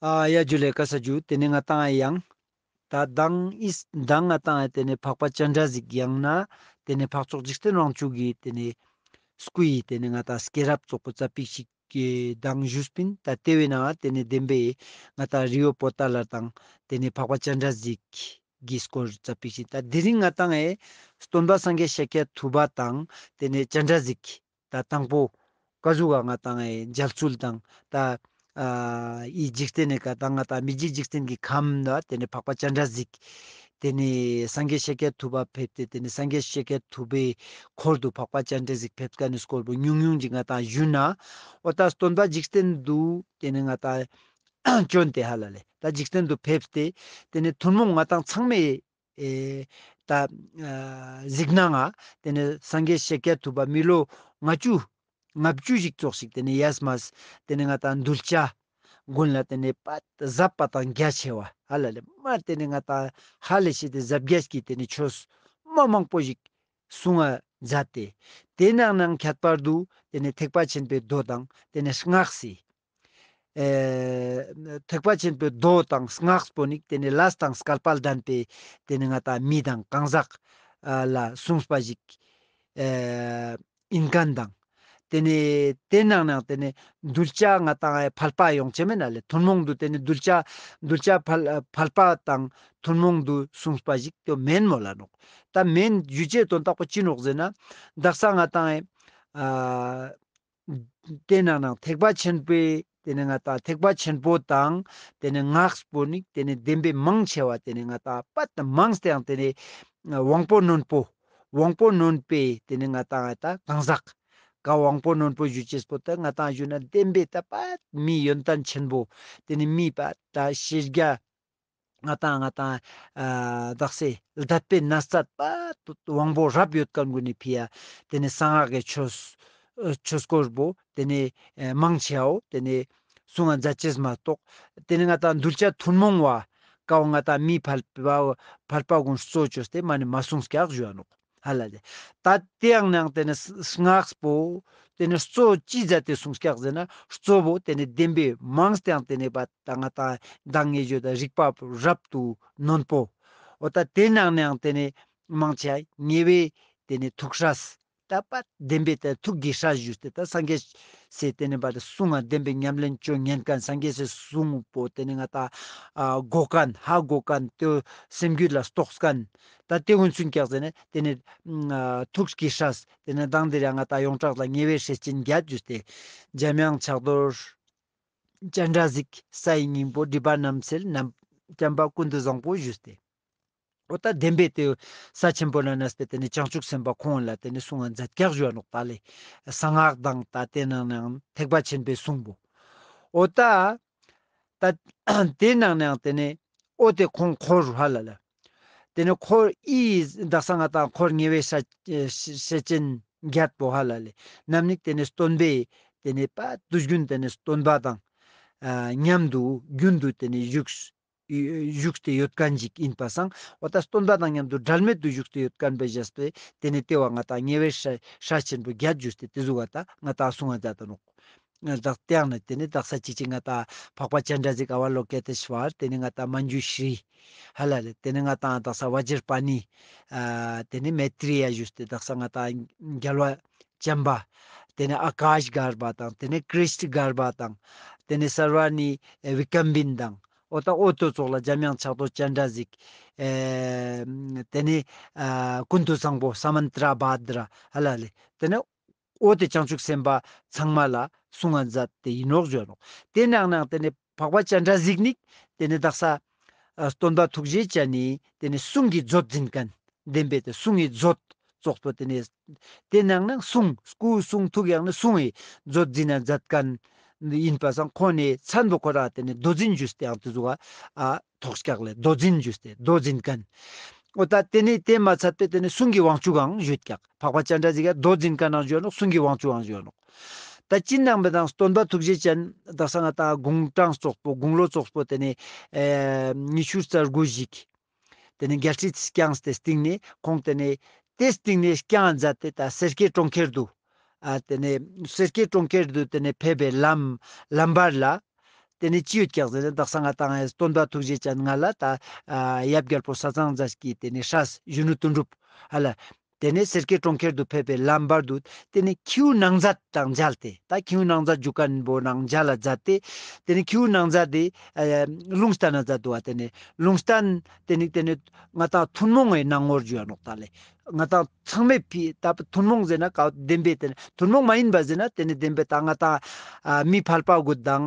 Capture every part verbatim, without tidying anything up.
ཨ་ཡ་ཇུ་ལེ་ཀ་ས་ཇུ། ཏེ་ནེ་ང་ཏང་ཡང་ད་མདང་ཨིས་མདང་ང་ཏང་ཏེ་ནེ་འཕགས་པ་སྤྱན་རས་གཟིགས་ཡང་ན་ཏེ་ནེ་འཕགས་མཆོག་འཇིག་རྟེན་དབང་ཕྱུག་གི་ཏེ་ནེ་སྐུའི་ཏེ་ནེ་ང་ཏང་སྐྱེས་རབས་ཙོགས་པོ་ཙ་པིག་ཞིག་གི་མདང་ཞུས་པིན། ད་ཏེ་བས་ན་ཏེ་ནེ་བདེན་པའི་ང་ཏང་རི་བོ་པོ་ཏ་ལ་དང་ཏེ་ནེ་འཕགས་པ་སྤྱན་རས་གཟིགས་ཀྱི་སྐོར་ཙ་པིག་ཞིག། ད་དེ་རིང་ང་ཏང་ཨེ་སྟོན་པ་སངས་རྒྱས་ཤཱཀྱ་ཐུབ་པ་དང་ཏེ་ནེ་སྤྱན་རས་གཟིགས་ད་དང་པོ་ཀ་ཟུག་ག་ང་ཏང་ཨེ་མཇལ་ཚུལ་དང་ད་ཨ་འི་འཇིག་རྟེན་ནི་ཀ་ད་ང་ཏང་མི་འཇིག་འཇིག་རྟེན་གྱི་ཁམས་ན་ཏེ་ནེ་འཕགས་པ་སྤྱན་རས་གཟིགས་ཏེ་ནེ་སངས་རྒྱས་ཤཱཀྱ་ཐུབ་པ་ཕེབས་ཏེ་ཏེ་ནེ་སངས་རྒྱས་ཤཱཀྱ་ཐུབ་པའི་འཁོར་དུ་འཕགས་པ་སྤྱན་རས་གཟིགས་ཕེབས་ཀ་ནི་སྐོར་པོ་ཉུང་ཉུང་ཅིག་ང་ཏང་ཞུ་ན། འོ་ད་སྟོན་པ་འཇིག་རྟེན་དུ་ཏེ་ནེ་ང་ཏང་བྱོན་ཏེ་ཧ་ལ་ལེ། ད་འཇིག་རྟེན་དུ་ཕེབས་ཏེ་ཏེ་ནེ་ཐུན་མོང་ང་ཏང་ཚང་མའི་ཨེ་ད་ཨ་གཟིགས་སྣང་ང་ཏེ་ནེ་སངས་རྒྱས་ཤཱཀྱ་ཐུབ་པ་མི་ལོ་ལྔ་བཅུ་ལྔ་བཅུ་ཞིག་ཙོགས་ཤིག་ཏེ་ནེ་ཡས་མས་ཏེ་ནེ་ང་ཏང་གདུལ་བྱ་ཀུན་ལ་ཏེ་ནེ་པད་ཟབ་པ་དང་རྒྱ་ཆེ་བ་ཧ་ལ་ལེ་མ་ཏེ་ནེ་ང་ཏང་ཧ་ལས་ཤེས་ཏེ་ཟབ་རྒྱས་ཀྱི་ཏེ་ནེ་ཆོས་མ་མང་པོ་ཞིག་གསུང་ང་མཛད་དེ། ཏེ་ནང་ནང་ཁྱད་པར་དུ་ཏེ་ནེ་ཐེག་པ་ཆེན་པོའི་མདོ་དང་ཏེ་ནེ་སྔགས་སི་ཨེ་ཐེག་པ་ཆེན་པོའི་མདོ་དང་སྔགས་པོ་ནི་ཏེ་ནེ་ལས་དང་སྐལ་པ་ལྡན་པའི་ཏེ་ནེ་ང་ཏང་མི་དང་གང་ཟག་ཨ་ལ་གསུངས་པ་ཞིག་ཨེ་ཨིན་ཁན་དང་། ཏེ་ནེ་ཏེ་ནང་ནང་ཏེ་ནེ་གདུལ་བྱ་ང་ཏང་ཨེ་ཕལ་པ་ཡོང་ཅེས་མེད་ན་ལེ། ཐུན་མོང་དུ་ཏེ་ནེ་གདུལ་བྱ་གདུལ་བྱ་ཕལ་ཕལ་པ་དང་ཐུན་མོང་དུ་གསུངས་པ་ཞིག་ཏེ་མེན་མོལ་ལ་ནོག། ད་མེན་ཞུ་ཅེས་དོན་དག་པོ་ཅི་ནོག་ཟེར་ན་དག་ས་ང་ཏང་ཨེ་ཨ་ཏེ་ནང་ནང་ཐེག་པ་ཆེན་པོའི་ཏེ་ནེ་ང་ཏང་ཐེག་པ་ཆེན་པོ་དང་ཏེ་ནེ་སྔགས་པོ་ནི་ཏེ་ནེ་བདེན་པའི་མང་ཆེ་བ་ཏེ་ནེ་ང་ཏང་པད་མང་སྟེ་ཡང་ཏེ་ནེ་དབང་པོ་རྣོན་པོ་དབང་པོ་རྣོན་པོའི་ཏེ་ནེ་ང་ཏང་ད་གང་ཟག་ག་དབང་པོ་རྣོན་པོ་ཞུ་ཅེས་པོ་ད་ང་ཏང་ཞུ་ན་བདེན་པའི་ད་པད་མི་ཡོན་ཏན་ཆེན་པོ་ཏེ་ནེ་མི་པད་ད་ཤེས་རྒྱ་ང་ཏང་ང་ཏང་ཨ་དག་སེ་ལྡད་པའི་ན་ཚད་པ་དབང་པོ་རབ་ཡོད་ཁན་གུན་ནི་ཕི་ཡ་ཏེ་ནེ་གསང་སྔགས་ཀྱི་ཆོས་ཨ་ཆོས་སྐོར་པོ་ཏེ་ནེ་ཨ་མང་ཆེ་བོ་ཏེ་ནེ་གསུང་ང་མཛད་ཅེས་མ་གཏོགས་ཏེ་ནེ་ང་ཏང་གདུལ་བྱ་ཐུན་མོང་བ་ཀ་བོ་ང་ཏང་མི་ཕལ་པ་ཕལ་པ་གུན་གཙོ་བཅོས་ཏེ་མ་ནེ་མ་གསུངས་ཀྱག་ཞུ་བ་ནོག་ཧ་ལ་ལེ། ད་ཏེ་ཡང་ནང་ཏེ་ནེ་སྔགས་པོ་ཏེ་ནེ་གཙོ་ཅི་མཛད་དེ་གསུངས་ཀྱག་ཟེར་ན་གཙོ་བོ་ཏེ་ནེ་བདེན་པའི་མང་སྟེ་ཡང་ཏེ་ནེ་པ་ད་ང་ཏང་མདང་ངེ་ཞུ་ད་རིག་པ་རབ་ཏུ་རྣོན་པོ། འོ་ད་ཏེ་ནང་ནའང་ཏེ་ནེ་མང་ཆེ་ཉེ་བའི་ཏེ་ནེ་ཐུགས་སྲས་ད་པ་བདེན་པའི་ཏེ་ཐུགས་ཀྱི་སྲས་ཞུས་ཏེ་ད་སངས་རྒྱས་སི་ཏེ་ནེ་པ་ཏེ་གསུང་ང་བདེན་པའི་ཉམས་ལེན་ཅོ་ཉན་ཁན་སངས་རྒྱས་སི་གསུང་པོ་ཏེ་ནེ་ང་ཏང་ཨ་གོ་ཁན་ཧ་གོ་ཁན་ཏེ་སེམས་རྒྱུད་ལ་རྟོགས་ཁན་ད་ཏེ་གུན་ཚུན་ཀྱག་ཟེར་ན་ཏེ་ནེ་ཨ་ཐུགས་ཀྱི་སྲས་ཏེ་ནེ་མདང་དེ་རིང་ང་ཏང་ཡོངས་གྲགས་ལ་ཉེ་བའི་སྲས་ཆེན་བརྒྱད་ཞུས་ཏེ་འཇམ་དབྱངས་ཕྱག་རྡོར་སྤྱན་རས་གཟིགས་སའི་སྙིང་པོ་སྒྲིབ་པ་རྣམ་སེལ་ནམ་བྱམས་པ་ཀུན་ཏུ་བཟང་པོ་ཞུས་ཏེ། འོ་ད་བདེན་པའི་ཏེ་ས་ཆེན་པོ་ལ་གནས་པའི་ཏེ་ནེ་བྱང་ཆུབ་སེམས་དཔའ་ཁོང་ལ་ཏེ་ནེ་གསུང་ང་མཛད་ཀྱག་ཞུ་བ་ནོག་ད་ལེ། གསང་སྔགས་དང་ད་ཏེ་ནང་ནའང་ཐེག་པ་ཆེན་པོའི་གསུང་པོ། འོ་ད་ད་ཏེ་ནང་ནའང་ཏེ་ནེ་འོ་ཏེ་ཁོང་འཁོར་ཧ་ལ་ལེ། ཏེ་ནེ་འཁོར་འི་དག་ས་ང་ཏང་འཁོར་ཉེ་བའི་སྲས་སྲས་ཆེན་བརྒྱད་པོ་ཧ་ལ་ལེ། རྣམ་གཉིས་ཏེ་ནེ་སྟོན་པའི་ཏེ་ནེ་པ་དུས་རྒྱུན་ཏེ་ནེ་སྟོན་པ་དང་ཨ་མཉམ་དུ་རྒྱུན་དུ་ཏེ་ནེ་བཞུགས་བཞུགས་ཏེ་ཡོད་ཁན་ཅིག་ཨིན་པ་སང་འོ་ད་སྟོན་པ་དང་མཉམ་དུ་འབྲལ་མེད་དུ་བཞུགས་ཏེ་ཡོད་ཁན་པའི་ཞེས་པའི་ཏེ་ནེ་ཏེ་བ་ང་ཏང་ཉེ་བའི་སྲས་སྲས་ཆེན་པོ་བརྒྱད་ཞུས་ཏེ་ཏེ་ཟུག་ག་ད་ང་ཏང་གསུང་ང་མཛད་དེ་ནོག། ང་དག་ཏེ་ཡང་ན་ཏེ་ནེ་དག་ས་ཅིག་ཅིག་ང་ཏང་འཕགས་པ་སྤྱན་རས་གཟིགས་ཨ་བ་ལོ་ཀི་ཏེ་ཤྭ་ར་ཏེ་ནེ་ང་ཏང་མཉྫུ་ཤྲཱི་ཧ་ལ་ལེ། ཏེ་ནེ་ང་ཏང་དག་ས་བཛྲ་པཱ་ཎི་ཨ་ཏེ་ནེ་མེ་ཏྲི་ཡ་ཞུས་ཏེ་དག་ས་ང་ཏང་རྒྱལ་བ་བྱམས་པ་ཏེ་ནེ་ཨ་ཀཱཤ་གརྦྷ་དང་ཏེ་ནེ་ཀྲིཥྞ་གརྦྷ་དང་ཏེ་ནེ་སརྦ་ཎི་བི་ཀམ་བིན་དང་འོ་ད་འོ་ཏེ་ཙོགས་ལ་འཇམ་དབྱངས་ཕྱག་རྡོར་སྤྱན་རས་གཟིགས་ཨེ་ཏེ་ནེ་ཨ་ཀུན་ཏུ་བཟང་པོ་ས་མནྟ་བྷ་དྲ་ཧ་ལ་ལེ། ཏེ་ནེ་འོ་ཏེ་བྱང་ཆུབ་སེམས་དཔའ་ཚང་མ་ལ་གསུང་ང་མཛད་དེ་ཨིན་ནོག་ཞུ་བ་ནོག། ཏེ་ནང་ནའང་ཏེ་ནེ་འཕགས་པ་སྤྱན་རས་གཟིགས་ནི་ཏེ་ནེ་དག་ས་ཨ་སྟོན་པ་ཐུགས་རྗེ་ཅན་ནི་ཏེ་ནེ་གསུང་གི་མཛོད་འཛིན་ཁན་བདེན་པའི་ཏེ་གསུང་གི་མཛོད་ཙོགས་པོ་ཏེ་ནེ་ཏེ་ནང་ནའང་གསུང་སྐུ་གསུང་ཐུགས་ཡང་ན་གསུང་གི་མཛོད་འཛིན་ན་མཛད་ཁན་ཨིན་པ་སང་ཁོང་ནི་མཚན་པོ་ཁོ་རང་ཏེ་ནེ་མདོ་འཛིན་ཞུས་ཏེ་ཡང་ཏེ་ཟུག་ག་ཨ་ཐོགས་ཀྱག་ལེ། མདོ་འཛིན་ཞུས་ཏེ་མདོ་འཛིན་ཁན། འོ་ད་ཏེ་ནེ་ཏེ་མ་ཚད་པའི་ཏེ་ནེ་གསུང་གི་དབང་ཕྱུག་ཡང་ཞུས་ཀྱག། འཕགས་པ་སྤྱན་རས་གཟིགས་ཀ་མདོ་འཛིན་ཁན་ཡང་ཞུ་བ་ནོག། གསུང་གི་དབང་ཕྱུག་ཡང་ཞུ་བ་ནོག། ད་ཅི་ནང་པའི་དང་སྟོན་པ་ཐུགས་རྗེ་ཅན་དག་ས་ང་ཏང་དགུང་གྲངས་ཙོགས་པོ་དགུང་ལོ་ཙོགས་པོ་ཏེ་ནེ་ཨེ་ཉི་ཤུ་རྩ་དགུ་ཞིག་ཏེ་ནེ་རྒྱལ་སྲིད་བསྐྱངས་ཏེ་སྟིང་ནེ་ཁོང་ཏེ་ནེ་ཏེ་སྟིང་ནེ་བསྐྱངས་མཛད་དེ་ད་སེར་སྐྱའི་གྲོང་ཁྱེར་དུ་ཨ་ཏེ་ནེ་སེར་སྐྱའི་གྲོང་ཁྱེར་དུ་ཏེ་ནེ་ཕེབས་པའི་ལམ་ལམ་བར་ལ་ ཏེ་ནེ་ཅི་ཡོད་ཀྱག་ཟེར་ན་དག་ས་ང་ཏང་སྟོན་པ་ཐུགས་རྗེ་ཅན་ང་ལ་ད་ཡབ་རྒྱལ་པོ་ས་བཟང་རྫ་གི་ཏེ་ནེ་སྲས་གཞོན་ནུ་དོན་གྲུབ་ཧ་ལ། ཏེ་ནེ་སེར་སྐྱའི་གྲོང་ཁྱེར་དུ་ཕེབས་པའི་ལམ་བར་དུ་ཏེ་ནེ་ཁྱེའུ་ནང་མཛད་དང་མཇལ་ཏེ་ད་ཁྱེའུ་ནང་མཛད་རྒྱུ་མཁན་པོ་ནང་མཇལ་ལ་མཛད་དེ་ཏེ་ནེ་ཁྱེའུ་ནང་མཛད་དེ་ལུང་བསྟན་ན་མཛད་དུག་པ། ཏེ་ནེ་ལུང་བསྟན་ཏེ་ནེ་ཏེ་ནེ་ང་ཏང་ཐུན་མོང་ངི་སྣང་ངོར་ཞུ་ཡ་ནོག་ད་ལེ། ང་ཏང་ཚང་མའི་ཕི་ད་ཐུན་མོང་ཟེར་ན་ཀ་བདེན་པའི་ཏེ་ནེ་ཐུན་མོང་མ་ཡིན་པ་ཟེར་ན་ཏེ་ནེ་བདེན་པའི་ད་ང་ཏང་མི་ཕལ་པ་གུན་དང་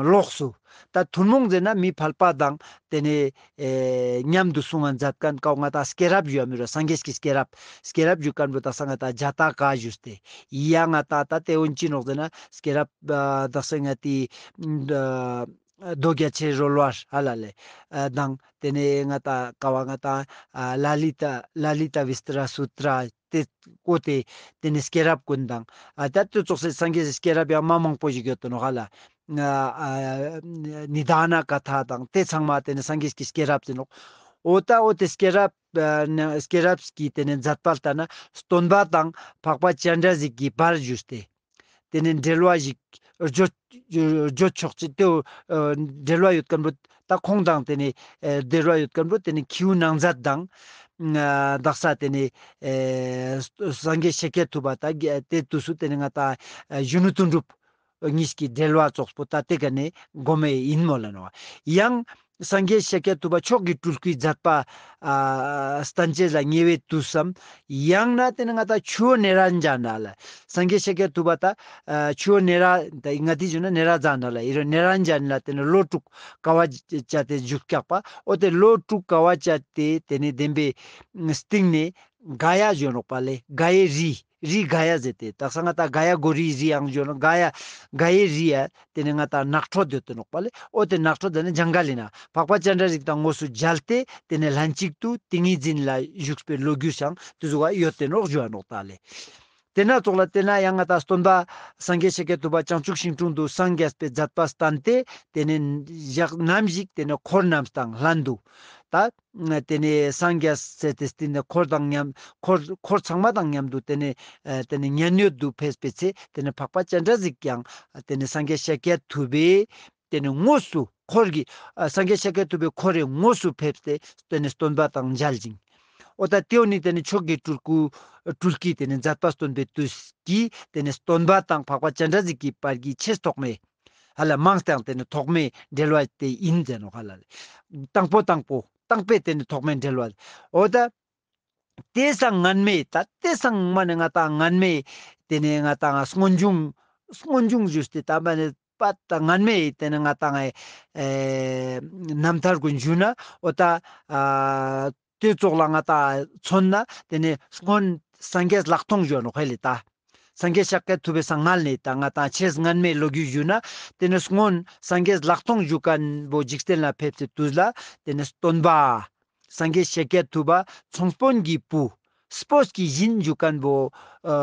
ལོགས་སུ། ད་ཐུན་མོང་ཟེར་ན་མི་ཕལ་པ་དང་ཏེ་ནེ་ཨེ་མཉམ་དུ་གསུང་ང་མཛད་མཁན་ཀ་བོ་ང་ཏང་སྐྱེས་རབས་ཞུ་ཡ་མི་རུ་སངས་རྒྱས་ཀྱི་སྐྱེས་རབས་སྐྱེས་རབས་ཞུ་མཁན་པོ་དག་ས་ང་ཏང་ཇ་ཏ་ཀ་ཞུས་ཏེ་ཡ་ང་ཏང་ད་ཏེ་འོན་ཅི་ནོག་ཟེར་ན་སྐྱེས་རབས་ཨ་དག་ས་ང་ཏི་ཨ་རྡོ་རྒྱ་ཆེ་རོལ་བ་ཧ་ལ་ལེ་ཨ་དང་ཏེ་ནེ་ང་ཏང་ཀ་བོ་ང་ཏང་ཨ་ལ་ལི་ཏ་ལ་ལི་ཏ་བི་སྟ་ར་སུ་ཏྲ་ཏེ་བཀོད་དེ་ཏེ་ནེ་སྐྱེས་རབས་གུན་དང་ཨ་ད་ཏེ་ཙོགས་སེ་སངས་རྒྱས་སི་སྐྱེས་རབས་ཡང་མ་མང་པོ་ཞིག་ཡོད་དེ་ནོག་ཧ་ལ། ཨ་ནི་དཱ་ན་ཀ་ཐ་དང་ཏེ་ཚང་མ་ཏེ་ནེ་སངས་རྒྱས་ཀྱི་སྐྱེས་རབས་ཟེར་ནོག། འོ་ད་འོ་ཏེ་སྐྱེས་རབས་ཨ་ནི་སྐྱེས་རབས་ཀྱི་ཏེ་ནེ་མཛད་པ་ལྟ་ན་སྟོན་པ་དང་འཕགས་པ་སྤྱན་རས་གཟིགས་ཀྱི་བར་ཞུས་ཏེ། ཏེ་ནེ་འབྲེལ་བ་ཞིག་བརྗོད་བརྗོད་ཆོག་ཅེས་ཏེ་འོ་འབྲེལ་བ་ཡོད་མཁན་པོ་ད་ཁོང་དང་ཏེ་ནེ་ཨེ་འབྲེལ་བ་ཡོད་མཁན་པོ་ཏེ་ནེ་ཁྱེའུ་ནང་མཛད་དང་ཨ་དག་ས་ཏེ་ནེ་ཨེ་སངས་རྒྱས་ཤཱཀྱ་ཐུབ་པ་ད་ཏེ་དུས་སུ་ཏེ་ནེ་ང་ཏང་ཨེ་གཞོན་ནུ་དོན་གྲུབ་གཉིས་ཀྱི་འབྲེལ་བ་ཙོགས་པོ་ད་ཏེ་ཀ་ནེ་གོ་མེ་ཡིན་མོལ་ལ་ནོག། ཡང་སངས་རྒྱས་ཤཱཀྱ་ཐུབ་པ་མཆོག་གི་སྤྲུལ་སྐུའི་མཛད་པ་ཨ་བསྟན་བྱེད་ལ་ཉེ་བའི་དུས་སམ། ཡང་ན་ཏེ་ནེ་ང་ཏང་ཆུ་བོ་ནེ་རན་ཇ་ན་ལ་སངས་རྒྱས་ཤཱཀྱ་ཐུབ་པ་ད་ཨ་ཆུ་བོ་ནེ་ར་ད་ང་ཏི་ཞུ་ན་ནེ་ར་ཛ་ན་ལ་ཡི་རོ་ནེ་རན་ཇ་ན་ལ་ཏེ་ནེ་ལོ་དྲུག་དཀའ་བ་སྤྱད་དེ་བཞུགས་ཀྱག་པ། འོ་ཏེ་ལོ་དྲུག་དཀའ་བ་སྤྱད་དེ་ཏེ་ནེ་བདེན་པའི་སྟིང་ནེ་ག་ཡ་ཞུ་ནོག་པ་ལེ། ག་ཡའི་རི་རི་ག་ཡ་ཟེར་ཏེ་དག་ས་ང་ཏང་ག་ཡ་གོ་རིའི་རི་ཡང་ཞུ་ནོག། ག་ཡ་ག་ཡའི་རི་ཡ་ཏེ་ནེ་ང་ཏང་ནགས་ཁྲོད་ཡོད་དེ་ནོག་པ་ལེ། འོ་ཏེ་ནགས་ཁྲོད་ཟེར་ན་ཇང་གལ་ཡིན་ན་འཕགས་པ་སྤྱན་རས་གཟིགས་དང་དངོས་སུ་མཇལ་ཏེ་ཏེ་ནེ་ལྷན་ཅིག་ཏུ་ཏིང་ངེ་འཛིན་ལ་བཞུགས་པའི་ལོ་རྒྱུས་ཡང་ཏེ་ཟུག་ག་ཡོད་དེ་ནོག་ཞུ་བ་ནོག་ད་ལེ། ཏེ་ན་ཙོགས་ལ་ཏེ་ན་ཡང་ང་ཏང་སྟོན་པ་སངས་རྒྱས་ཤཱཀྱ་ཐུབ་པ་བྱང་ཆུབ་ཤིང་དྲུང་དུ་སངས་རྒྱས་པའི་མཛད་པ་བསྟན་ཏེ་ཏེ་ནེ་ཞག་ནམ་ཞིག་ཏེ་ནེ་འཁོར་རྣམས་དང་ལྷན་དུ་ད་ཏེ་ནེ་སངས་རྒྱས་ཟེར་ཏེ་སྟིང་ནེ་འཁོར་དང་མཉམ་འཁོར་འཁོར་ཚང་མ་དང་མཉམ་དུ་ཏེ་ནེ་ཨ་ཏེ་ནེ་མཉན་ཡོད་དུ་ཕེབས་པའི་ཚེ་ཏེ་ནེ་འཕགས་པ་སྤྱན་རས་གཟིགས་ཀྱང་ཏེ་ནེ་སངས་རྒྱས་ཤཱཀྱ་ཐུབ་པའི་ཏེ་ནེ་དངོས་སུ་འཁོར་གྱི་ཨ་སངས་རྒྱས་ཤཱཀྱ་ཐུབ་པའི་འཁོར་རེ་དངོས་སུ་ཕེབས་ཏེ་ཏེ་ནེ་སྟོན་པ་དང་མཇལ་ཞིང་། འོ་ད་ཏེའོ་ནི་ཏེ་ནེ་མཆོག་གི་སྤྲུལ་སྐུ་སྤྲུལ་སྐུའི་ཏེ་ནེ་མཛད་པ་སྟོན་པའི་དུས་ཀྱི་ཏེ་ནེ་སྟོན་པ་དང་འཕགས་པ་སྤྱན་རས་གཟིགས་ཀྱི་བར་གྱི་ཆེས་ཐོག་མའི་ཧ་ལ་མང་སྟེ་ཡང་ཏེ་ནེ་ཐོག་མའི་འབྲེལ་བ་ཏེ་ཡིན་ཟེར་ནོག་ཧ་ལ་ལེ། དང་པོ་དང་པོ་དང་པོའི་ཏེ་ནེ་ཐོག་མའི་འབྲེལ་བ་ལེ། འོ་ད་ཏེ་སང་སྔན་མའི་ད་ཏེ་སང་མ་ནེ་ང་ཏང་སྔན་མའི་ཏེ་ནེ་ང་ཏང་སྔོན་བྱུང་སྔོན་བྱུང་ཞུས་ཏེ་ད་མ་ནེ་པ་ད་སྔན་མའི་ཏེ་ནེ་ང་ཏང་ཨེ་རྣམ་ཐར་གུན་ཞུ་ན་འོ་ད་ཨ་ཏེ་ཙོགས་ལ་ང་ཏང་མཚོན་ན་ཏེ་ནེ་སྔོན་སངས་རྒྱས་ལྷག་མཐོང་ཞུ་ནོག་ཧེ་ལེ། ད་སངས་རྒྱས་ཤཱཀྱ་ཐུབ་པའི་སྔ་ལ་ནེ་ད་ང་ཏང་ཆེས་སྔན་མའི་ལོ་རྒྱུས་ཞུ་ན་ཏེ་ནེ་སྔོན་སངས་རྒྱས་ལྷག་མཐོང་ཞུ་མཁན་པོ་འཇིག་རྟེན་ལ་ཕེབས་སའི་དུས་ལ་ཏེ་ནེ་སྟོན་པ་སངས་རྒྱས་ཤཱཀྱ་ཐུབ་པ་ཚོང་དཔོན་གྱི་བུ་སྤོས་ཀྱི་བཞིན་ཞུ་མཁན་པོ་ཨ་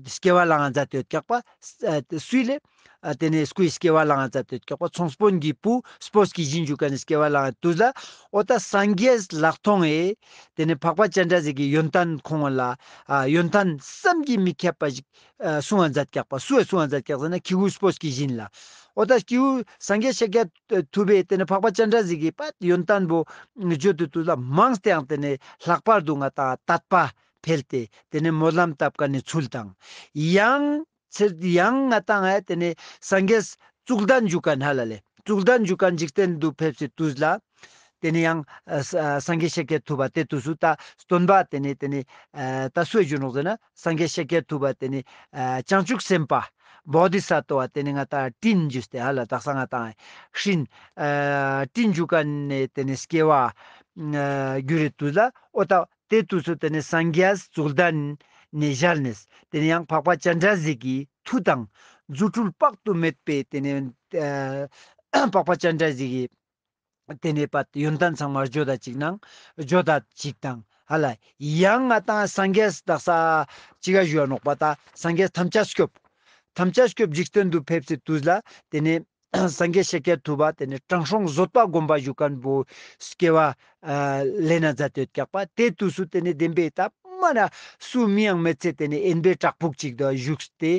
སྐྱེ་བ་བླངས་མཛད་དེ་ཡོད་ཀྱག་པ། ཨ་སུའི་ལེ། ཨ་ཏེ་ནེ་སྐུའི་སྐྱེ་བ་བླངས་མཛད་དེ་ཡོད་ཀྱག་པ། ཚོང་དཔོན་གྱི་བུ་སྤོས་ཀྱི་བཞིན་ཞུ་མཁན་སྐྱེ་བ་བླངས་དུས་ལ་འོ་ད་སངས་རྒྱས་ལྷག་མཐོང་ངི་ཏེ་ནེ་འཕགས་པ་སྤྱན་རས་གཟིགས་ཀྱི་ཡོན་ཏན་ཁོང་ལ་ཨ་ཡོན་ཏན་བསམ་གྱིས་མི་ཁྱབ་པ་ཞིག་ཨ་གསུང་བ་མཛད་ཀྱག་པ། སུ་ཨེ་གསུང་བ་མཛད་ཀྱག་ཟེར་ན་ཁྱེའུ་སྤོས་ཀྱི་བཞིན་ལ། འོ་ད་ཁྱེའུ་སངས་རྒྱས་ཤཱཀྱ་ཐུབ་པའི་ཏེ་ནེ་འཕགས་པ་སྤྱན་རས་གཟིགས་ཀྱི་པད་ཡོན་ཏན་པོ་བརྗོད་དེ་དུས་ལ་མང་སྟེ་ཡང་ཏེ་ནེ་ལྷག་པར་དུ་ང་ཏང་དད་པ་འཕེལ་ཏེ་ཏེ་ནེ་སྨོན་ལམ་བཏབ་མཁན་ནི་ཚུལ་དང་། ཡང་ཚེ་ཡང་ང་ཏང་ཨེ་ཏེ་ནེ་སངས་རྒྱས་གཙུག་ལྡན་ཞུ་མཁན་ཧ་ལ་ལེ། གཙུག་ལྡན་ཞུ་མཁན་འཇིག་རྟེན་དུ་ཕེབས་སའི་དུས་ལ། ཏེ་ནེ་ཡང་ཨ་ས་ཨ་སངས་རྒྱས་ཤཱཀྱ་ཐུབ་པ་ཏེ་དུས་སུ་ད་སྟོན་པ་ཏེ་ནེ་ཏེ་ནེ་ཨ་ད་སུ་ཨེ་ཞུ་ནོག་ཟེར་ན་སངས་རྒྱས་ཤཱཀྱ་ཐུབ་པ་ཏེ་ནེ་ཨ་བྱང་ཆུབ་སེམས་དཔའ་བོ་དྷི་ས་ཏྭ་བ་ཏེ་ནེ་ང་ཏང་སྤྲིན་ཞུས་ཏེ་ཧ་ལ་དག་ས་ང་ཏང་སྤྲིན་ཨ་སྤྲིན་ཞུ་མཁན་ནི་ཏེ་ནེ་སྐྱེ་བ་ཨ་གྱུར་རེ་དུས་ལ་འོ་ད་ཏེ་དུས་སུ་ཏེ་ནེ་སངས་རྒྱས་གཙུག་ལྡན་ནེ་བཞེངས་ནེ་ཏེ་ནེ་ཡང་འཕགས་པ་སྤྱན་རས་གཟིགས་ཀྱི་མཐུ་དང་རྫུ་འཕྲུལ་དཔག་ཏུ་མེད་པའི་ཏེ་ནེ་ཨ་འཕགས་པ་སྤྱན་རས་གཟིགས་ཀྱི་ཏེ་ནེ་པད་ཡོན་ཏན་ཚང་མ་བརྗོད་ད་ཅིག་ནང་བརྗོད་ད་ཅིག་དང་ཧ་ལ་ཡང་ང་ཏང་སངས་རྒྱས་དག་ས་ཅི་ག་ཞུ་བ་ནོག་པ། ད་སངས་རྒྱས་ཐམས་ཅད་སྐྱོབ་ཐམས་ཅད་སྐྱོབ་འཇིག་རྟེན་དུ་ཕེབས་སའི་དུས་ལ་ཏེ་ནེ་སངས་རྒྱས་ཤཱཀྱ་ཐུབ་པ་ཏེ་ནེ་དྲང་སྲོང་བཟོད་པ་སྒོམ་པ་ཞུ་མཁན་པོ་སྐྱེ་བ་ཨ་ལེན་ན་མཛད་དེ་ཡོད་ཀྱག་པ། ཏེ་དུས་སུ་ཏེ་ནེ་བདེན་པའི་ད་ པ་ན་སུ་མིའང་མེད་ཚེ་ཏེ་ནེ་དབེན་པའི་བྲག་ཕུག་ཅིག་ཏུ་བཞུགས་ཏེ་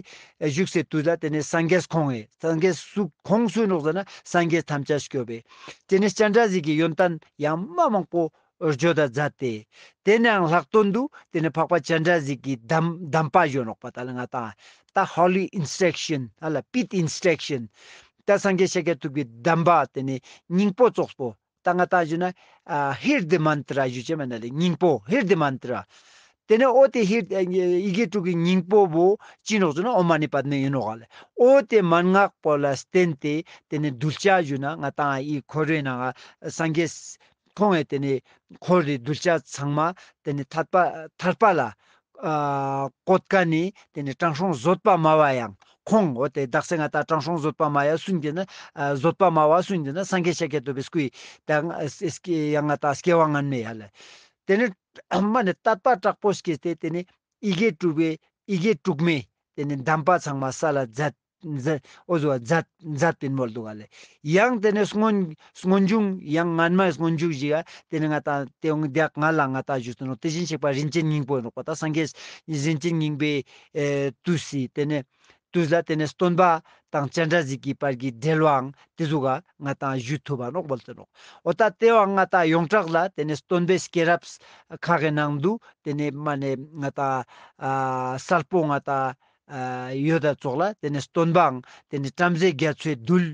བཞུགས་སེ་དུས་ལ་ཏེ་ནེ་སངས་རྒྱས་ཁོང་ངི་སངས་རྒྱས་སུ་ཁོང་སུ་ནོག་ཟེར་ན་སངས་རྒྱས་ཐམས་ཅད་སྐྱོབ་པའི་ཏེ་ནེ་སྤྱན་རས་གཟིགས་ཀྱི་ཡོན་ཏན་ཡང་མ་མང་པོ་བརྗོད་ད་མཛད་དེ། ཏེ་ནེ་ཡང་ལྷག་དོན་དུ་ཏེ་ནེ་འཕགས་པ་སྤྱན་རས་གཟིགས་ཀྱི་གདམས་གདམས་པ་ཞུ་ནོག་པ་ད་ལ་ང་ཏང་ད་ཧོ་ལི་ཨིན་སི་ཊྲག་ཤན་ཧ་ལ་པིད་ཨིན་སི་ཊྲག་ཤན། ད་སངས་རྒྱས་ཤཱཀྱ་ཐུབ་ཀྱི་གདམས་པ་ཏེ་ནེ་སྙིང་པོ་ཙོགས་པོ་ད་ང་ཏང་ཞུ་ན་ཨ་ཧིར་དི་མན་ཏྲ་ཞུ་ཅེས་མེད་ན་ལེ་སྙིང་པོ་ཧིར་དི་མན་ཏྲ། ཏེ་ནེ་འོ་ཏེ་ཧིར་ཡི་གེ་དྲུག་གི་སྙིང་པོ་བོ་ཅི་ནོག་ཞུ་ན་ཨོཾ་མ་ཎི་པདྨེ་ཨིན་ནོག་ལེ། འོ་ཏེ་མན་ངག་པོ་ལ་བརྟེན་ཏེ་ཏེ་ནེ་གདུལ་བྱ་ཞུ་ན་ང་ཏང་ཨི་འཁོར་བའི་ནང་ང་སངས་རྒྱས་ཁོང་ངི་ཏེ་ནེ་འཁོར་བའི་གདུལ་བྱ་ཚང་མ་ཏེ་ནེ་ཐར་པ་ཐར་པ་ལ་ཨ་བཀོད་མཁན་ནི་ཏེ་ནེ་དྲང་སྲོང་བཟོད་པ་སྨྲ་བ་ཡང་ཁོང་འོ་ཏེ་དག་ས་ང་ཏང་དྲང་སྲོང་བཟོད་པ་སྨྲ་བ་སུ་ཨིན་ན་ཨ་བཟོད་པ་སྨྲ་བ་སུ་ཨིན་ན་སངས་རྒྱས་ཤཱཀྱ་ཐུབ་པའི་སྐུའི་ད་ཡང་ང་ཏང་སྐྱེ་བ་སྔན་མའི་ཧ་ལ། ཏེ་ནེ་མ་ནེ་དད་པ་དྲག་པོ་སྐྱེས་ཏེ་ཏེ་ནེ་ཡི་གེ་དྲུག་པའི་ཡི་གེ་དྲུག་མའི་ཏེ་ནེ་གདམས་པ་ཚང་མ་སལ་ལ་མཛད་མཛད་འོ་ཟུག་མཛད་མཛད་པིན་མོལ་འདུག་ག་ལེ། ཡང་ཏེ་ནེ་སྔོན་སྔོན་བྱུང་ཡང་སྔན་མའི་སྔོན་འཇུག་ཞིག་ག་ཏེ་ནེ་ང་ཏང་ཏེ་འོང་དེ་ཡག་ང་ལ་ང་ཏང་ཞུས་ཏེ་ནོག་དེ་བཞིན་གཤེགས་པ་རིན་ཆེན་སྙིང་པོ་ཨིན་ནོག་པ་ད་སངས་རྒྱས་རིན་ཆེན་སྙིང་པོའི་ཨེ་དུས་སི་ཏེ་ནེ་དུས་ལ་ཏེ་ནེ་སྟོན་པ་དང་སྤྱན་རས་གཟིགས་ཀྱི་བར་གྱི་འབྲེལ་བའང་ཏེ་ཟུག་ག་ང་ཏང་ཞུ་ཐུབ་པ་ནོག་མོལ་ཏེ་ནོག་འོ་ད་ཏེ་བོ་ང་ཏང་ཡོངས་གྲགས་ལ་ཏེ་ནེ་སྟོན་པའི་སྐྱེས་རབས་ཁག་གི་ནང་དུ་ཏེ་ནེ་མ་ནེ་ང་ཏང་ཨ་གསལ་པོ་ང་ཏང་ཨ་ཡོད་ད་ཙོགས་ལ་ཏེ་ནེ་སྟོན་པའང་ཏེ་ནེ་བྲམ་ཟེ་རྒྱ་མཚོའི་རྡུལ་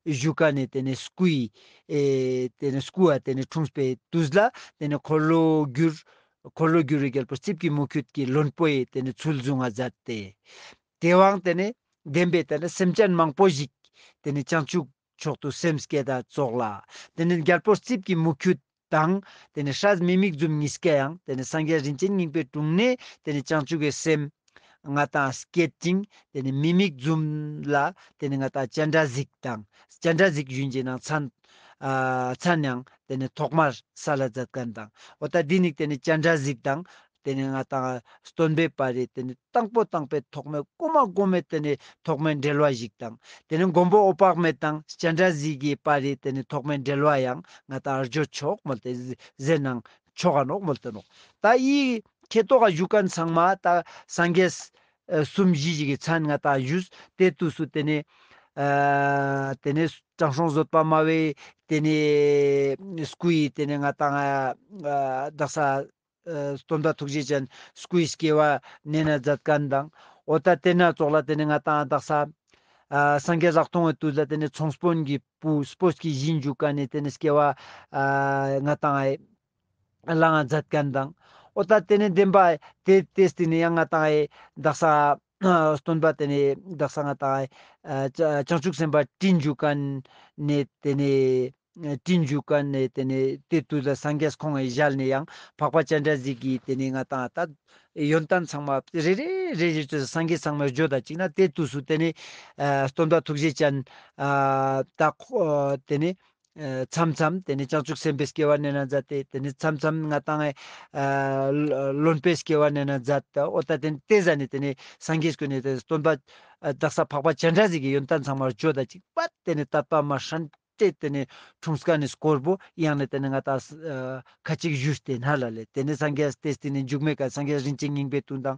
བཞུགས་ཀ་ནེ་ཏེ་ནེ་སྐུའི་ཨེ་ཏེ་ནེ་སྐུ་བ་ཏེ་ནེ་འཁྲུངས་པའི་དུས་ལ་ཏེ་ནེ་འཁོར་ལོ་སྒྱུར་འཁོར་ལོ་སྒྱུར་བའི་རྒྱལ་པོ་རྩིབས་ཀྱི་མུ་ཁྱུད་ཀྱི་བློན་པོའི་ཏེ་ནེ་ཚུལ་བཟུང་ང་མཛད་དེ། ཏེ་བོའང་ཏེ་ནེ་བདེན་པའི་ཏེ་ནེ་སེམས་ཅན་མང་པོ་ཞིག་ཏེ་ནེ་བྱང་ཆུབ་མཆོག་ཏུ་སེམས་བསྐྱེད་ད་ཙོགས་ལ། ཏེ་ནེ་རྒྱལ་པོ་རྩིབས་ཀྱི་མུ་ཁྱུད་དང་ཏེ་ནེ་སྲས་མི་མིག་བཙུམ་གཉིས་ཀ་ཡང་ཏེ་ནེ་སངས་རྒྱས་རིན་ཆེན་སྙིང་པོའི་དྲུང་ནེ་ཏེ་ནེ་བྱང་ཆུབ་ཀྱི་སེམས་ང་ཏང་བསྐྱེད་ཅིང་ཏེ་ནེ་མི་མིག་བཙུམ་ལ་ཏེ་ནེ་ང་ཏང་སྤྱན་རས་གཟིགས་དང་སྤྱན་རས་གཟིགས་ཞུན་གྱི་ནང་མཚན་ཨ་མཚན་ཡང་ཏེ་ནེ་ཐོག་མར་སལ་ལ་མཛད་མཁན་དང་འོ་ད་འདི་ནི་ཏེ་ནེ་སྤྱན་རས་གཟིགས་དང་ཏེ་ནེ་ང་ཏང་སྟོན་པའི་བར་རི་ཏེ་ནེ་དང་པོ་དང་པོའི་ཐོག་མའི་གོ་མ་གོ་མའི་ཏེ་ནེ་ཐོག་མའི་འབྲེལ་བ་ཞིག་དང་ཏེ་ནེ་མགོན་པོ་འོད་དཔག་མེད་དང་སྤྱན་རས་གཟིགས་ཀྱི་བར་རི་ཏེ་ནེ་ཐོག་མའི་འབྲེལ་བ་ཡང་ང་ཏང་བརྗོད་ཆོག་མོལ་ཏེ་ཟེར་ནང་ཆོག་ག་ནོག་མོལ་ཏེ་ནོག་ད་ཡི་ཁེ་ཏོག་ག་ཞུ་མཁན་ཚང་མ་ད་སངས་རྒྱས་ཨ་གསུམ་བཞི་ཞིག་གི་མཚན་ང་ཏང་ཞུས་ཏེ་དུས་སུ་ཏེ་ནེ་ཨ་ཏེ་ནེ་དྲང་སྲོང་བཟོད་པ་སྨྲ་བའི་ཏེ་ནེ་སྐུའི་ཏེ་ནེ་ང་ཏང་ཨ་དག་ས་ཨ་སྟོན་པ་ཐུགས་རྗེ་ཅན་སྐུའི་སྐྱེ་བ་ནེ་ན་མཛད་མཁན་དང་འོ་ད་ཏེ་ན་ཙོགས་ལ་ཏེ་ནེ་ང་ཏང་དག་ས་ཨ་སངས་རྒྱས་ལྷག་མཐོང་གི་དུས་ལ་ཏེ་ནེ་ཚོང་དཔོན་གྱི་བུ་སྤོས་ཀྱི་གཞི་འཇུག་མཁན་ནི་ཏེ་ནེ་སྐྱེ་བ་ཨ་ང་ཏང་ཨེ་བླང་ང་མཛད་མཁན་དང་འོ་ད་ཏེ་ནེ་བདེན་པ་ཏེ་ཏེ་སྟིང་ནེ་ཡང་ང་ཏང་ཨེ་དག་ས་ཨ་སྟོན་པ་ཏེ་ནེ་དག་ས་ང་ཏང་ཨེ་ཨ་བྱང་བྱང་ཆུབ་སེམས་དཔའ་སྤྲིན་འཇུག་མཁན་ནི་ཏེ་ནེ་སྤྲིན་འཇུག་མཁན་ནི་ཏེ་ནེ་ཏེ་དུས་ལ་སངས་རྒྱས་ཁོང་ངི་ཞལ་ནེ་ཡང་འཕགས་པ་སྤྱན་རས་གཟིགས་ཀྱི་ཏེ་ནེ་ང་ཏང་ད་ཡོན་ཏན་ཚང་མ་རེ་རེ་རེ་རེ་ཏེ་སངས་རྒྱས་ཚང་མ་བརྗོད་ད་ཅིག་ན་ཏེ་དུས་སུ་ཏེ་ནེ་ཨ་སྟོན་པ་ཐུགས་རྗེ་ཅན་ཨ་ད་ཁོ་ཏེ་ནེ་ཨ་མཚམས་མཚམས་ཏེ་ནེ་བྱང་ཆུབ་སེམས་དཔའི་སྐྱེ་བ་ནེ་ན་མཛད་དེ་ཏེ་ནེ་མཚམས་མཚམས་ང་ཏང་ཨ་བློན་པོའི་སྐྱེ་བ་ནེ་ན་མཛད་དེ་འོ་ད་ཏེ་ནེ་ཏེ་ཟ་ནེ་ཏེ་ནེ་སངས་རྒྱས་སྐུ་ནེ་ཏེ་སྟོན་པ་ཨ་དག་ས་འཕགས་པ་སྤྱན་རས་གཟིགས་ཀྱི་ཡོན་ཏན་ཚང་མ་བརྗོད་ད་ཅིག་པ་ཏེ་ནེ་དད་པ་མ་ཧྲན་ཏེ་ཏེ་ནེ་འཁྲུངས་མཁན་ནི་སྐོར་བོ་ཡང་ནེ་ཏེ་ནེ་ང་ཏང་ཨ་ཁ་ཅིག་ཞུས་ཏེ་ན་ལ་ལེ། ཏེ་ནེ་སངས་རྒྱས་ཏེ་སྟིང་ནེ་འཇུག་མེད་ཀ་སངས་རྒྱས་རིན་ཆེན་སྙིང་པོའི་དུས་དང་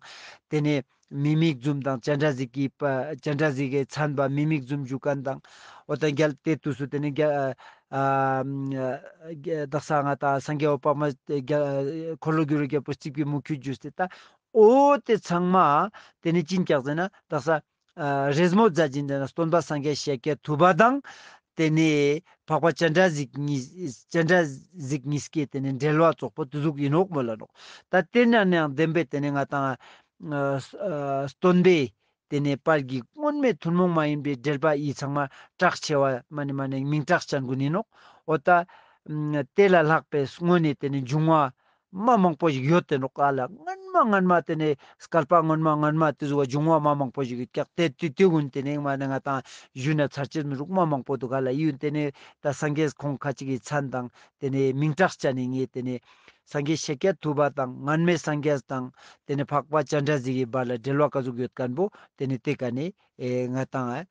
ཏེ་ནེ་མི་མིག་བཙུམ་དང་སྤྱན་རས་གཟིགས་ཀྱི་པ་སྤྱན་རས་གཟིགས་ཀྱི་མཚན་པ་མི་མིག་བཙུམ་འཇུག་མཁན་དང་འོ་ད་རྒྱལ་ཏེ་དུས་སུ་ཏེ་ནེ་རྒྱལ་ཨ་ཨ་དག་ས་ང་ཏང་སངས་རྒྱས་འོད་དཔག་མེད་རྒྱལ་འཁོར་ལོ་སྒྱུར་བའི་རྒྱལ་པོ་རྩིབས་ཀྱི་མུ་ཁྱུད་ཞུས་ཏེ་ད་འོ་ཏེ་ཚང་མ་ཏེ་ནེ་ཅི་ཨིན་ཀྱག་ཟེར་ན་དག་ས་ཨ་རེས་མོ་མཛད་ཅིང་ཏེ་ནེ་སྟོན་པ་སངས་རྒྱས་ཤཱཀྱ་ཐུབ་པ་དང་ཏེ་ནེ་འཕགས་པ་སྤྱན་རས་གཟིགས་གཉིས་སྤྱན་རས་གཟིགས་གཉིས་ཀའི་ཏེ་ནེ་འབྲེལ་བ་ཙོགས་པོ་ཏེ་ཟུག་ཨིན་ནོག་མོལ་ལ་ནོག་ད་ཏེ་ན་ནེ་ཡང་བདེན་པའི་ཏེ་ནེ་ང་ཏང་ཨ་ཨ་སྟོན་པའི་ཏེ་ནེ་བར་གྱི་སྔོན་མའི་ཐུན་མོང་མ་ཡིན་པའི་འབྲེལ་བ་ཡི་ཚང་མ་གྲགས་ཆེ་བ་མ་ནེ་མ་ནེ་མིང་གྲགས་ཅན་གུན་ཨིན་ནོག་འོ་ད་ཨ་ཏེ་ལ་ལྷག་པའི་སྔོན་ནེ་ཏེ་ནེ་འབྱུང་བ་མ་མང་པོ་ཞིག་ཡོད་དེ་ནོག་ག་ལ། སྔན་མ་སྔན་མ་ཏེ་ནེ་བསྐལ་པ་སྔན་མ་སྔན་མ་ཏེ་ཟུག་བ་འབྱུང་བ་མ་མང་པོ་ཞིག་ཡོད་ཀྱག་ཏེ་ཏེ་ཏེ་གུན་ཏེ་ནེ་མ་ནེ་ང་ཏང་ཞུ་ན་ཚར་ཅེས་མི་རུག་མ་མང་པོ་འདུག་ག་ལ། ཡུན་ཏེ་ནེ་ད་སངས་རྒྱས་ཁོང་ཁ་ཅིག་གི་མཚན་དང་ཏེ་ནེ་མིང་གྲགས་ཅན་ནི་ངས་ཏེ་ནེ་སངས་རྒྱས་ཤཱཀྱ་ཐུབ་པ་དང་སྔན་མའི་སངས་རྒྱས་དང་ཏེ་ནེ་འཕགས་པ་སྤྱན་རས་གཟིགས་ཀྱི་བར་ལ་འབྲེལ་བ་ཀ་ཟུག་ཡོད་མཁན་པོ་ཏེ་ནེ་ཏེ་ཀ་ནེ་ཨེ་ང་ཏང་ཨ་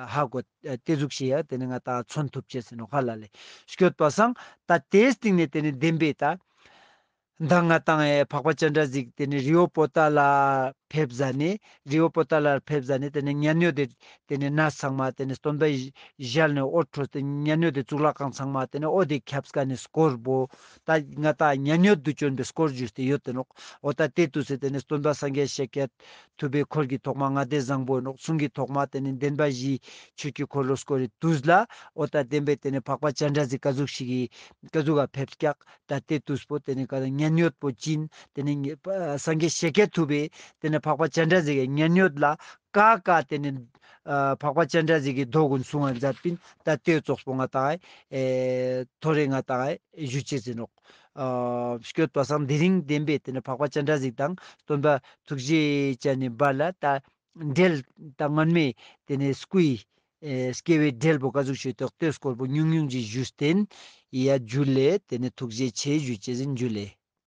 ཧ་གོ་ཨ་ཏེ་ཟུག་ཤེས་ཡ་ཏེ་ནེ་ང་ཏང་མཚོན་ཐུབ་ཅེས་ཟེར་ནོག་ཧ་ལ་ལེ། སྐྱོད་པ་སང་ད་ཏེའི་སྟིང་ནེ་ཏེ་ནེ་བདེན་པའི་ད་ མདང་ང་དང་ཨེ་འཕགས་པ་སྤྱན་རས་གཟིགས་ཏེ་ནེ་རི་བོ་པོ་ཏ་ལ་ཕེབས་ཟ་ནེ་རི་བོ་པོ་ཏ་ལ་ཕེབས་ཟ་ནེ་ཏེ་ནེ་མཉན་ཡོད་དེ་ཏེ་ནེ་ན་ཚང་མ་ཏེ་ནེ་སྟོན་པ་ཞལ་ནེ་འོད་འཕྲོས་ཏེ་མཉན་ཡོད་དེ་གཙུག་ལག་ཁང་ཚང་མ་ཏེ་ནེ་འོད་དེ་ཁྱབ་ཀ་ནེ་སྐོར་བོ་ད་ང་དང་མཉན་ཡོད་དུ་བྱོན་པའི་སྐོར་ཞུས་ཏེ་ཡོད་དེ་ནོག། འོ་ད་ཏེ་དུས་སུ་ཏེ་ནེ་སྟོན་པ་སངས་རྒྱས་ཤཱཀྱ་ཐུབ་པའི་འཁོར་གྱི་ཐོག་མ་ལྔ་སྡེ་བཟང་པོ་ནོག། གསུང་གི་ཐོག་མ་ཏེ་ནེ་བདེན་པ་བཞིའི་ཆོས་ཀྱི་འཁོར་ལོ་བསྐོར་རེ་དུས་ལ་འོ་ད་བདེན་པའི་ཏེ་ནེ་འཕགས་པ་སྤྱན་རས་གཟིགས་ཀ་ཟུག་ཞིག་གི་ཀ་ཟུག་ག་ཕེབས་ཀྱག། ད་ཏེ་དུས་པོ་ཏེ་ནེ་ག་ད་མཉན་ཡོད་པོ་ཅི་ཨིན། ཏེ་ནེ་སངས་རྒྱས་ཤཱཀྱ་ཐུབ་པའི་ཏེ་ནེ་འཕགས་པ་སྤྱན་རས་གཟིགས་ཀྱི་མཉན་ཡོད་ལ་ཀ་ཀ་ཏེ་ནེ་ཨ་འཕགས་པ་སྤྱན་རས་གཟིགས་ཀྱི་མདོ་ཀུན་གསུང་ང་མཛད་པིན། ད་ཏེ་ཙོགས་པོ་ང་དང་ཨེ་ཐོ་རེ་ང་དང་ཨེ་ཞུ་ཅེས་ཨིན་ནོག། ཨ་སྐྱོད་པ་སང་དེ་རིང་བདེན་པའི་ཏེ་ནེ་འཕགས་པ་སྤྱན་རས་གཟིགས་དང་སྟོན་པ་ཐུགས་རྗེ་ཅན་ནི་བར་ལ་ད་འབྲེལ་ད་སྔོན་མེ་ཏེ་ནེ་སྐུའི་ཨེ་སྐྱེ་བའི་འབྲེལ་པོ་ཀ་ཟུག་ཞུས་ཏོག་ཏེ་སྐོར་པོ་ཉུང་ཉུང་ཅིག་ཞུས་ཏེ་ཨིན། ཡ་ཇུ་ལེ། ཏེ་ནེ་ཐུགས་རྗེ་ཆེ་ཞུ་ཅེས་ཨིན། ཇུ་ལེ།